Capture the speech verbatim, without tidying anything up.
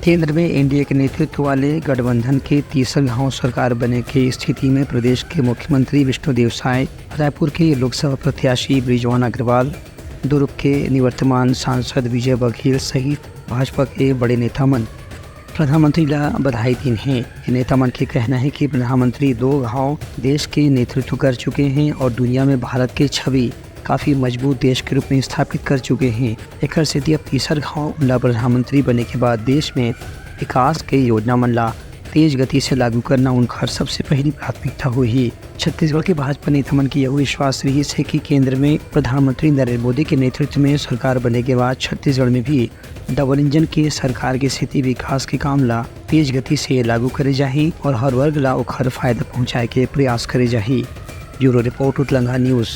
केंद्र में एनडीए के नेतृत्व वाले गठबंधन के तीसर घाव सरकार बने के स्थिति में प्रदेश के मुख्यमंत्री विष्णुदेव साय, रायपुर के लोकसभा प्रत्याशी बृजवान अग्रवाल, दुर्ग के निवर्तमान सांसद विजय बघेल सहित भाजपा के बड़े नेता मन प्रधानमंत्री ला बधाई दीन हे। ये नेता मन के कहना हे कि प्रधानमंत्री दो घाव देश के नेतृत्व कर चुके हें और दुनिया में भारत के छवि काफी मजबूत देश के रूप में स्थापित कर चुके हें। एकर सेती अब तीसर घाव उनला प्रधानमंत्री बने के बाद देश में विकास के योजना मन ला तेज गति से लागू करना उनकर सबसे पहली प्राथमिकता होही। छत्तीसगढ़ के भाजपा नेता मन के यहू विश्वास रहिस हे कि केंद्र में प्रधानमंत्री नरेंद्र मोदी के नेतृत्व में सरकार बने के बाद छत्तीसगढ़ में भी डबल इंजन के सरकार के सेती विकास के काम ला तेज गति से लागू करे जाही और हर वर्ग ला ओखर फायदा पहुंचाए के प्रयास करे जाही। Bureau report, Utlanga news.